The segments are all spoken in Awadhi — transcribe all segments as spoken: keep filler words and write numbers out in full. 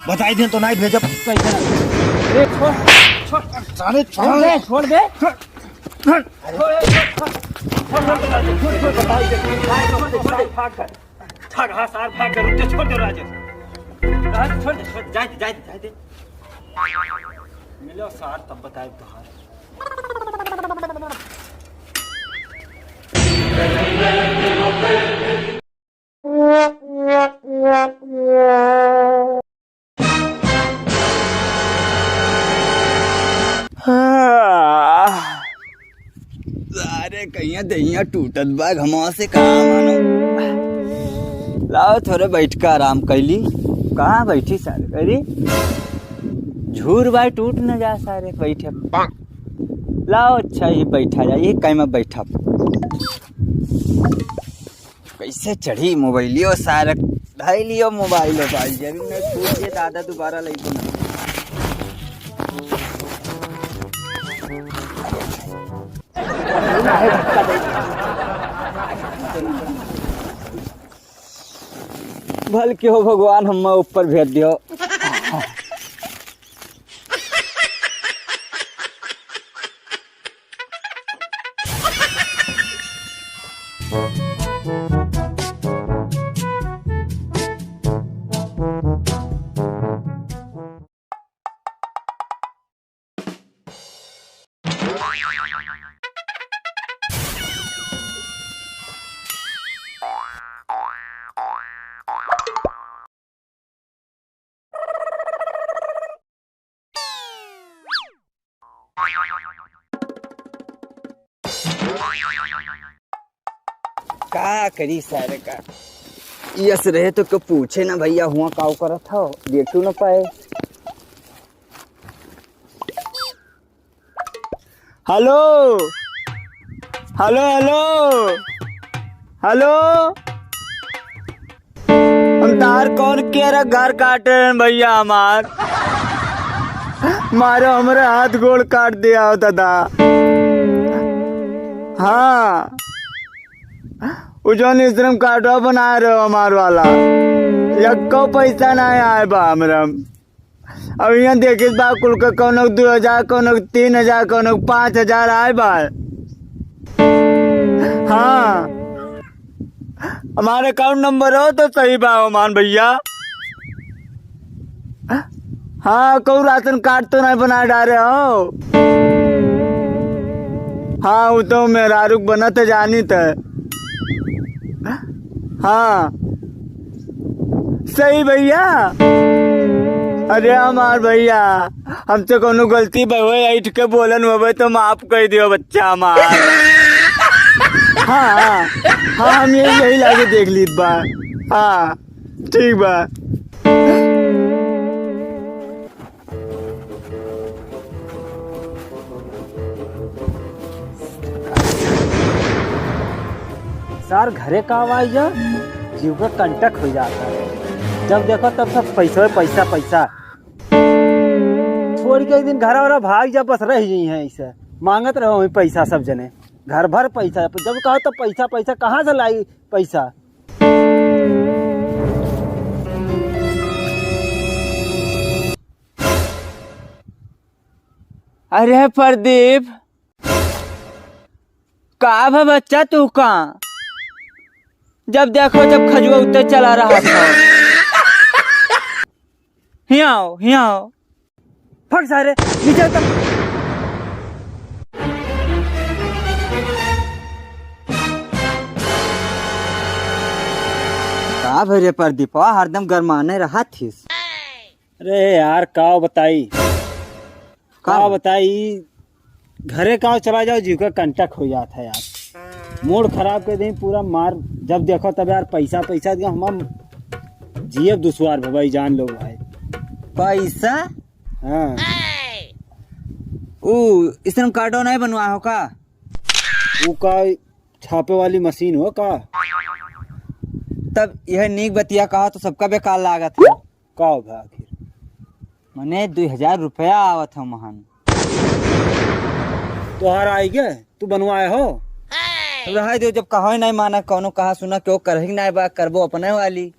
बताई दें तो नहीं भेजब। कैसे? ए, छोड़, छोड़। साले छोड़ छोड़। दे, छोड़ दे। छोड़। छोड़, छोड़, छोड़, छोड़, छोड़, छोड़, छोड़, छोड़, छोड़, भाग कर। भाग, हाँ, सार, भाग कर, रुक जा, छोड़ दे, राजेश। राजेश, छोड़ दे, छोड़ दे, जाए दे, जाए दे, जाए दे। मिलो सार, तब बताए तोहार। हाँ। अरे कहिया दहिया टूटत बा, घमवा से कहाँ मानो। लाओ थोड़े बैठ के आराम कैली। कहाँ बैठी सारे? अरे झूर बाय टूट न जा सारे, बैठे। लाओ अच्छा ये बैठा जा, ये कहीं में बैठा। कैसे चढ़ी मोबाइलियो सारे, धई लियो मोबाइल, मोबाइल जरूर नहीं छूट गए दादा, दोबारा लेके ना। भल के हो भगवान, हम्मा ऊपर भेज दियो। का करी सारे का? यस रहे तो क्यों पूछे ना भैया, हुआ काव करत हो, देखू ना पाए। हेलो, हेलो, हेलो, हेलो। हम तार कौन के रे घर काटे हैं भैया हमार? मारो हमरे हाथ गोड़ काट दिया हो दादा। हाँ, वो जौन ई श्रम कार्डवा बना रहे हो हमार वाला, यक्को पैसा नहीं आए बा हमरा। अब यहाँ देखित बा कुल के कौनो दो हजार, कौनो तीन हजार, कौनो पाँच हजार आए बा। हाँ, हमार अकाउंट नंबर हो तो सही बा ओमान भैया। हाँ, कहूँ राशन कार्ड तो नहीं बना डारे हो? हाँ, वो तो मेहरारू बनत जानी त। हाँ, सही भैया। अरे हमार भैया, हमसे कौनो गलती भई होए, ऐठ के बोलन होबे तो माफ कर दियो बच्चा हमार। हाँ, हाँ, हाँ, हम यही, यही लागे देख लीत बा। हाँ, ठीक बा। सार घरे का आवाज जा, जीव का कंटक हो जाता है। जब देखो तब सब पैसा, पैसा, पैसा। छोड़ के एक दिन घर वाला भाग जा, बस रह गई हैं ऐसे। मांगत रहो वही पैसा सब जने, घर भर पैसा। जब कहो तब पैसा, पैसा, कहाँ से लाई पैसा? अरे प्रदीप, का भा बच्चा तू का? जब देखो जब खजुआ उत्ते चला रहा था। हियाँ आओ, हियाँ आओ। फक सारे, नीचे उतर। का भा रे प्रदीपवा, हरदम गरमाने रहा थिस? अरे यार, का बताई? का का बताई? घरे का चला जाओ, जीव का कंटक हो जात है यार। मूड खराब कर दे पूरा मार। जब देखो तब यार पैसा, पैसा दिया, हम जियब दुश्वार भा भाई, जान लो भाई। पैसा? हाँ। ऊ, ई श्रम कार्डो नहीं बनवा हो का? ऊ का छापे वाली मशीन हो का? तब यह नीक बतिया कहा तो सबका बेकार लागत है। का हो भा आखिर? मने दुई हजार रुपया आवत है महन। तोहार आई गे, तू बनवाए हो? तो रहा दो, जब कहो नहीं माना, कौनो कहा सुना, क्यों करही नहीं बा, करबो अपने वाली।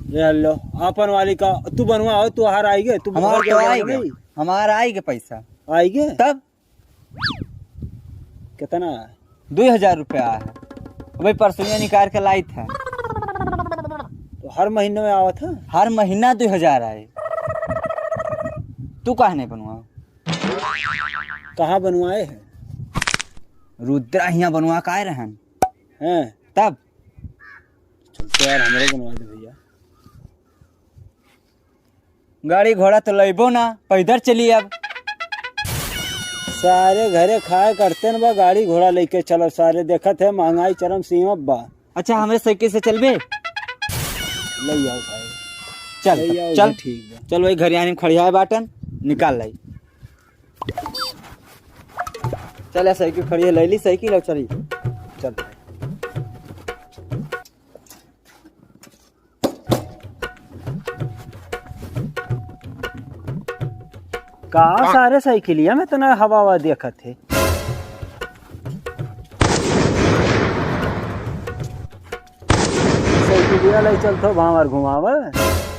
ये लो, आपन वाली का, तू बनवाओ, तू हार आइगे, तू हमार तो आइगे, हमार आइगे पैसा। आइगे? तब? कितना है? दुई हजार रुपया है। अबे परसों निकाल के लाई था। तो हर महीने में आवत है? हर महीना दुई हजार आए। तू काहे नहीं बनवाओ? कहाँ बनवाए हैं? रुद्रा हियाँ बनवा का आए रहन। हैं? तब? चल तो यार, हमरे बनवा दे भैया। गाड़ी घोड़ा तो लइबो ना, पैदल चली अब। सारे घरे खाए करते न बा, गाड़ी घोड़ा लेके चलो सारे, देखत है महंगाई चरम सीमा बा। अच्छा, हमरे साइकिल से चलबे? ले आओ सारे। चल, ले आओ, चल। ठीक बा। चल, वही घरियानी में खड़ियाए बाटन, निकाल लाई। चल, या साइकिल खड़ी है, ले ली साइकिल और चली। चल। का सारे साइकिलिया में इतना हवा हवा देखत है? साइकिलिया ले चलतो भावर घुमावे।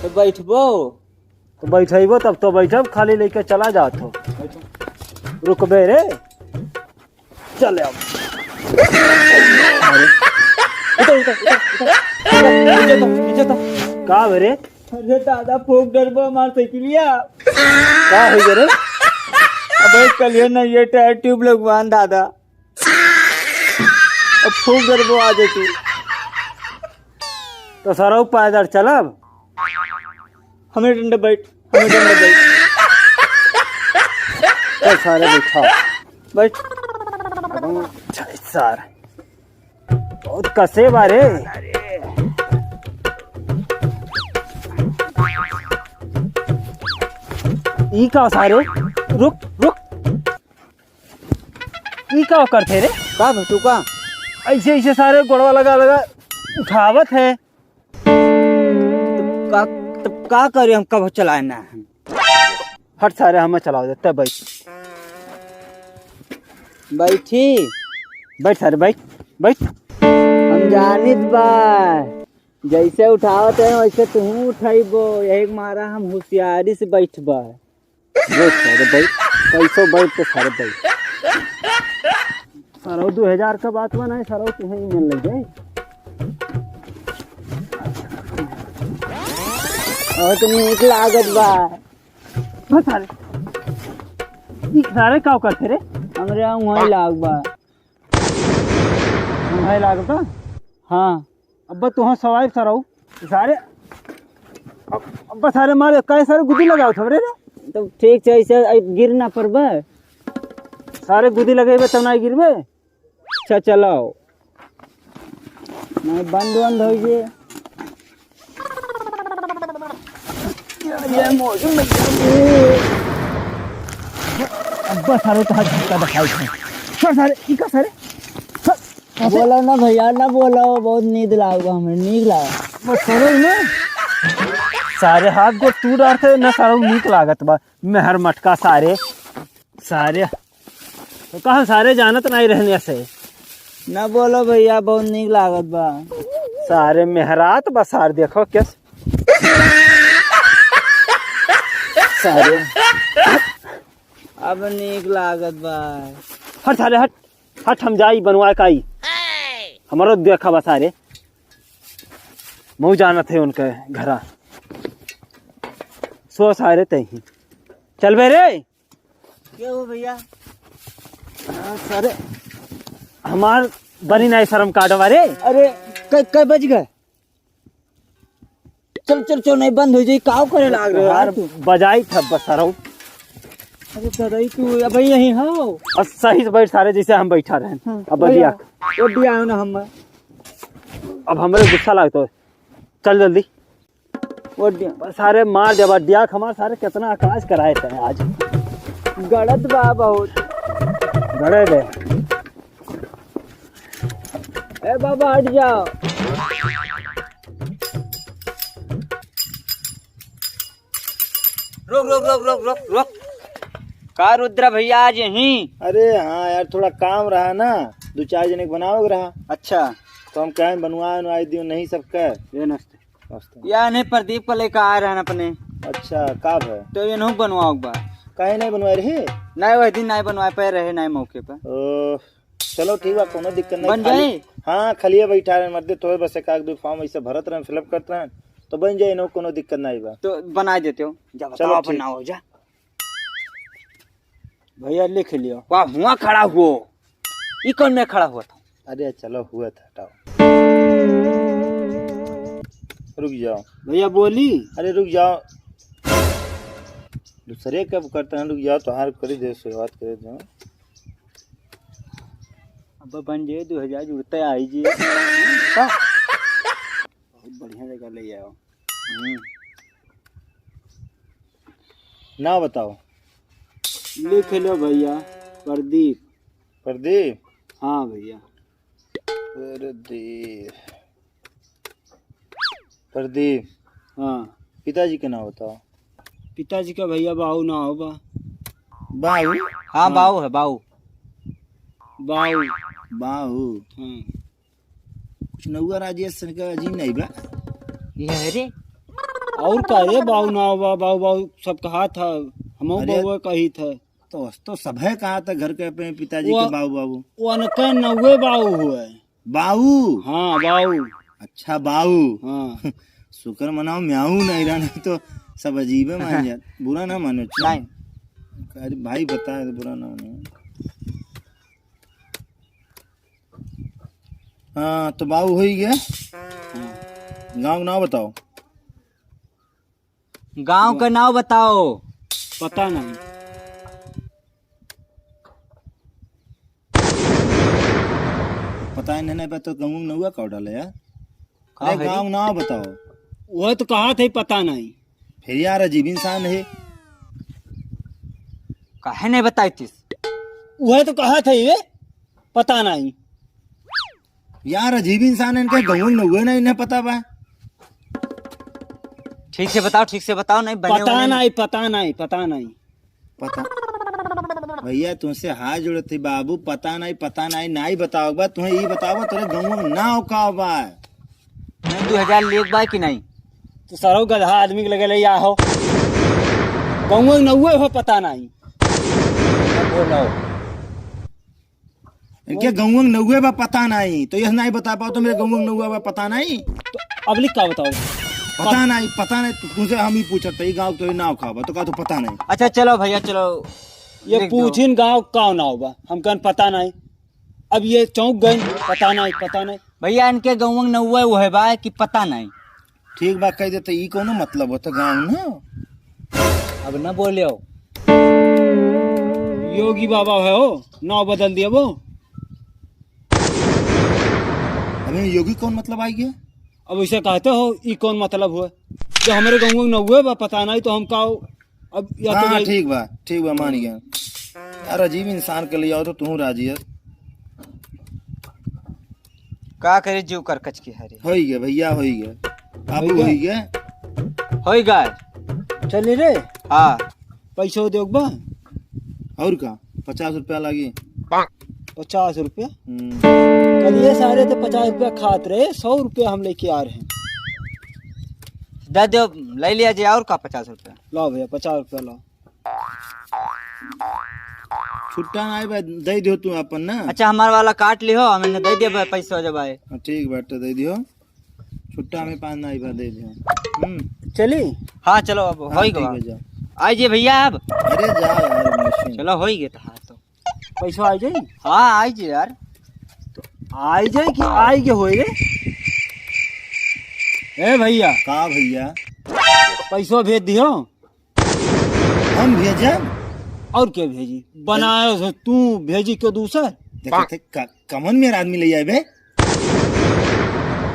तो बैठबो? तो बैठेबो तब तो बैठब, खाली लेके चला जात हो। रुकबे रे, चल अब। अरे, उतर, उतर, उतर, उतर। नीचे तो, नीचे तो। का बे रे? अरे दादा, फूंक डरबो हमार साइकिलिया। का हो गया रे? अबे कलिया ना, ये टायर ट्यूब लगवान दादा। अब फूंक डरबो आ जाए तू। तो सरऊ पैदल चलब? हमें डंडा बैठ, हमें डंडा बैठ। चल सारे बैठा। बैठ। अच्छा, सार। बहुत कसे बारे। ई का सारे? रुक, रुक। ई का करते रे? का भटू का? ऐसे, ऐसे सारे गोड़वा लगा, लगा उठावत है। तब का, तब का करे, हम कब चलाए ना हम? हट सारे, हमें चलाओ दे, तब बैठ। बैठी। बैठ सारे, बैठ, बैठ। हम जानित बा, जैसे उठावत है, वैसे तुहूँ उठाइबो। यही मारा हम होशियारी से बैठबा। बैठ सारे, बैठ। कैसो बैठ तो सारे बैठ। सारे दो हजार का बात बा ना, सारे तुहूँ ही मिल ले जाए। और तो नीक लागत बा। हाँ सारे। ई सारे का करते रे? हमरे यहाँ वहीं लाग बा। वहीं लाग बा? हाँ। अब्बा तुहाँ सवाई सरऊ। सारे, अब, अब्बा सारे मारे, काहे सारे गुदी लगाओ थोड़े रे? तो ठीक से ऐसे, ऐ, गिर ना पड़बे। सारे गुदी लगेबे तब ना गिरबे। अच्छा, चलाओ। नहीं, बंद वंद हो गए। ये मौसम में क्या है? अब्बा सारे तो हाथ झटका दिखाई थे। सर सारे, इका सारे। सर, सर। बोलो ना भैया, ना बोलो, बहुत नींद लागो हमें, नींद लागो। बस करो ना। सारे हाथ गोड़ तू डारते ना, सारा नीक लागत बा। मेहर मटका सारे। सारे, तो कहाँ सारे जानत नहीं रहने से। ना बोलो भैया, बहुत नीक लागत बा। सारे मेहरात बा सार, देखो कैस-, सारे। अब नीक लागत बा। हट सारे, हट, हट, हम जाई बनवा काई। हमारो देखा बा सारे। मऊ जानत है उनके घरा। सो सारे तही। चल बे रे। क्या हो भैया? आ, सारे, हमार बनी नहीं शर्म काटवा रे। अरे, कै, कै बज गए? चल, चल, चल, नहीं बंद हो जाई, काव करे लाग रहे हो यार यार, तू? बजाई था बस सरऊ। अरे दादा, ई तू अब यहीं हो? अब सही से बैठ सारे, जैसे हम बैठा रहे। हाँ, अब भैया, बजिया। वो दिया हो ना हम। अब हमरे गुस्सा लागतो। चल जल्दी। ओडिया। पर सारे मार देबा, डिया हमार सारे कितना आकाश कराए थे आज। गड़त बा बहुत। गड़े दे। ए बाबा, हट जाओ। रुक, रुक, रुक, रुक, रुक, रुक। का रुद्रा भैया आज यहीं? अरे हाँ यार, थोड़ा काम रहा ना, दो चार जने के बनावे के रहा। अच्छा। तो हम कहें बनवाए, बनवाए दियो नहीं सबके। ये नमस्ते। नमस्ते। या नहीं, प्रदीप का लेकर आ रहे हैं अपने। अच्छा, का भा? तो ये नहीं बनवाओ एक बार। काहे नहीं बनवाए रहे? नहीं, वह दिन नहीं बनवाए पाए रहे, नहीं मौके पर। ओ, चलो ठीक बा, कोनो दिक्कत नहीं। बन खाली, जाए? हाँ, खालिए बैठा रहे मर्दे, तोहे बस एक आध दो form ऐसे भरत रहन, fill up करत रहन, तो बन जाए, इनो कोनो दिक्कत नहीं बा। तो बना देते हो, जा चलो, बताओ, ठीक। बनाओ, जा। भैया लिख लियो। वाह, हुआ खड़ा हुओ। ई कौन में खड़ा हुआ था? अरे चलो, हुआ था, हटाओ। रुक जाओ। भैया बोली। अरे रुक जाओ, दूसरे का करते हैं, रुक जाओ, तोहार करी दे, शुरुआत करे दो। अब बन जे दो हजार जुड़ते आई जी। बहुत बढ़िया जगह ले आओ। हम्म। नाव बताओ। लिख लो भैया, प्रदीप। प्रदीप? हाँ भैया। प्रदीप। प्रदीप। हाँ। पिताजी के नाव बताओ। पिताजी का भैया बाऊ नाव बा। बाऊ? हाँ, हाँ। बाऊ है, बाऊ। बाऊ। बाऊ। हाँ। कुछ नौआ राजेश सन का अजीब नहीं बा। ये है रे। और का रे, बाऊ नाव बा, बाऊ, बाऊ सब कहा था, हमहू अरे। बउआ कही था। तो, तो सभे कहा था घर के अपने पिताजी वो, के बाऊ, बाऊ। वो अनका नौवे बाऊ हुए। बाऊ? हाँ, बाऊ। अच्छा, बाऊ। हाँ। शुक्र मनाओ, म्याऊ नहीं रहना तो सब अजीबे मान जात। बुरा ना मानो, अच्छा। नहीं। अरे भाई, बता दे, बुरा ना मानो। हाँ, तो बाऊ होई गए। हाँ। गाँव के नाव बताओ। गाँव का नाव बताओ। पता नहीं। पता नहीं, नहीं, तो गाँव नौआ का डाले यार। का अरे, है रे? गाँव नाव बताओ। वह तो कहा थे, पता नहीं। फिर यार, अजीब इंसान है। काहे नहीं बताई तीस? वह तो कहा थे ये, पता नहीं। यार, अजीब इंसान है, इनके गाँव नौआ नहीं, इन्हें पता बा। ठीक से बताओ, ठीक से बताओ, नहीं बने पता हुए नहीं। नहीं, पता नहीं, पता नहीं। पता, भैया, तुमसे हाथ जोड़त ही बाबू, पता नहीं, पता नहीं, नहीं बताओ बा, तुम्हें ई बताओ बा, तोरे गाँव में नाव का बा? नहीं, दो हजार लेक बा कि नहीं? तो सरौ गधा आदमी के लगे ले या हो। गाँव में नौवे हो, पता नहीं। बोलो। इनके गाँव में नौवे बा पता नहीं, तो यह नहीं बता पाओ तो मेरे गाँव में नौवे बा पता नहीं। तो अब लिख का बताओ? पता नहीं, पता नहीं, तु-, तुमसे हम ही पूछत है, गाँव के नाव का बा, तो कहा तो पता नहीं। अच्छा चलो भैया, चलो ये लिख दो। पूछिन गाँव का नाव बा, हम कहन पता नहीं। अब ये चौंक गए, पता नहीं, पता नहीं। भैया इनके गाँव में नौवे वो है बा कि पता नहीं। ठीक बा, कह देते, ई कौनो मतलब होता गाँव ना? अब ना बोले हो। योगी बाबा है हो, नाव बदल दिया वो। अबे योगी कौन मतलब आई गया? अब इसे कहते हो, ई कौन मतलब हुआ? जो हमारे गाँव में न हुए बा, पता नहीं तो हम का, अब या तो हाँ, भाई ठीक बा, ठीक बा, मान गया। यार अजीब इंसान के लिए आओ तो तू राजी है। का करे जीव करकच की हरी। होई गया भैया, होई गया। बाबू होई गया? होई गया। होई गया। चली रे। हाँ। पैसो देख बा। और का? पचास रुपया लागी। पचास रुपया? हम्म। कल ये सारे तो पचास रुपया खात रहे, सौ रुपया हम लेके आ रहे हैं। दे दो, ले लिया जी, और का पचास रुपया? लाओ भैया, पचास रुपया लाओ। छुट्टा ना आए बा, दे दियो तू अपन ना। अच्छा, हमार वाला काट लिहो, हमें दे दियो भाई, पैसा जब आए। हाँ, ठीक बाटे, दे दियो। छुट्टा हमें पास ना आए बा, दे दियो। हम्म। चली? हाँ, चलो, अब हाँ, होई ठीक गवा। है, जा। आई जे भैया अब। अरे जा यार, मशीन। चलो, होई गए तो, हाँ, तो। पैसा आई जाई? हाँ, आई जे यार। तो आई जाई कि आई के होई रे? ए भैया। का भैया? पैसा भेज दियो। हम भेजब? और क्या भेजी? बनायो से तू भेजी के दूसर? देखो थे, क-, कमन मेर आदमी ले आए बे?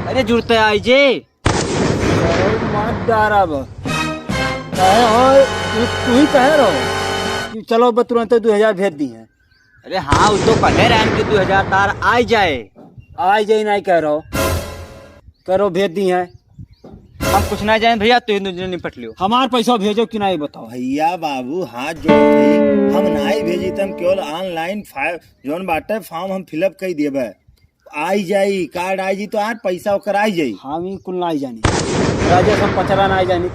अरे जुड़ते आई जे। अरे मार डारा बा। कहे हो, तू, तू ही कहे रहो कि चलो बा तुरंत दो हजार भेज दी है। अरे हाँ, वो तो कहे रहन कि दो हजार तार आई जाए। आई जाए नहीं कह रहो। करो भेज दी है। हम कुछ ना जाने भैया, तू ही दो जने निपट लियो। हमार पैसा भेजो कि नहीं बताओ। भैया बाबू हाथ जोड़ के हम नहीं भेजी, त हम केवल online फा-, जौन बाटे form हम fill up कर देबे। आई जाई, card आई जाई तो आज पैसा ओकर आई जाई। हम ई कुल नहीं जानी। राजेश, हम पचरा नाहीं जानी,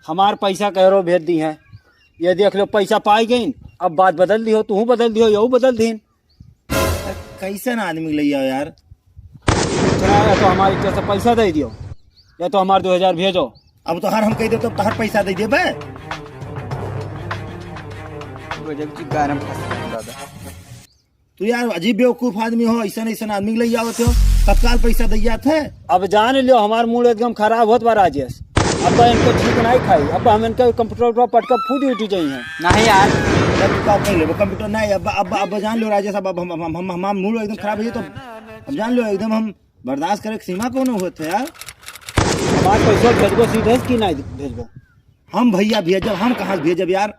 हमार पैसा कह रहो भेज दी हैं। ये देख लो, पैसा पाई गईन, अब बात बदल दिहो, तू बदल दिहो, यहू बदल दीन। कैसन आदमी लइया यार? अच्छा, या तो हमारी इज्जत से पैसा दे दियो, या तो हमार दो हजार भेजो। अब तोहार हम कह दे तो तोहार पैसा दे देबे। गजब की गारम फंस गया दादा। तू यार अजीब बेवकूफ आदमी हो, ऐसन ऐसन आदमी लइया आवत हो, तत्काल पैसा दे जात है। अब जान लियो, हमार मूड एकदम खराब होत बा राजेश। अब इनके ठीक नाहीं खाई, अब हम इनके कंप्यूटर पर पटका फूटी उठी जाई हैं। नहीं यार। अब तू का कर लेबो कंप्यूटर? नहीं, अब, अब, अब जान लो राजेश, अब, अब हम, हम, हम, हम, हमार मूड एकदम खराब है, तो अब जान लो एकदम हम बर्दाश्त करे के सीमा कोनो होत है यार। हमार पैसा भेजबो सीधे कि नहीं भेजबो? हम भैया भेजब, हम कहाँ से भेजब यार?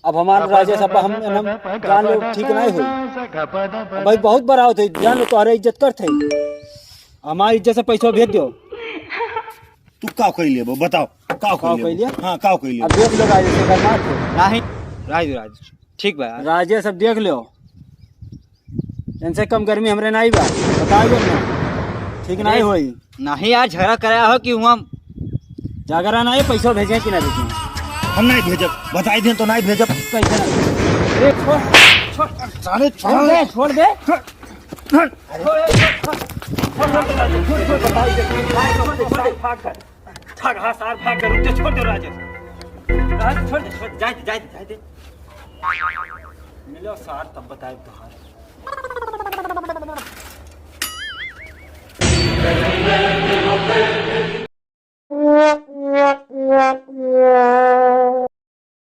अब हमार राजेश, अब हम, हम जान लो ठीक नाहीं होई। भाई बहुत बड़ा होते, जान लो तोहरे इज्जत करते। हमारी इज्जत से पैसा भेज दो। तू का कह लेबो बताओ, का कह का लेबो? कह लिया? हाँ, का कह लेबो? अब देख लो राजेश, एकर बात है। नहीं, राज, राज, ठीक बा यार। राजेश, अब देख लो, इनसे कम गर्मी हमरे नाहीं बा, बताओ ना, ठीक नाहीं नहीं। होई। नहीं यार, झगड़ा कराया हो कि हुआ? झगड़ा नाहीं, पैसा भेजे कि ना भेजे? हम नाहीं भेजब, बताई दें तो नाहीं भेजब। कैसे ना? ए, छोड़, छोड़, साले छोड़ छोड़। दे, छोड़ दे। छोड़, छोड़, छोड़, छोड़, छोड़, छोड़, बताई दे। भाग, भाग, भाग, भाग, भाग। भाग, हाँ, सार, भाग, रुक जा, छोड़ दे, राजेश। राजेश, छोड़ दे, छोड़ दे, जाए दे, जाए दे, जाए दे। मिलो सार, तब बताए तोहार।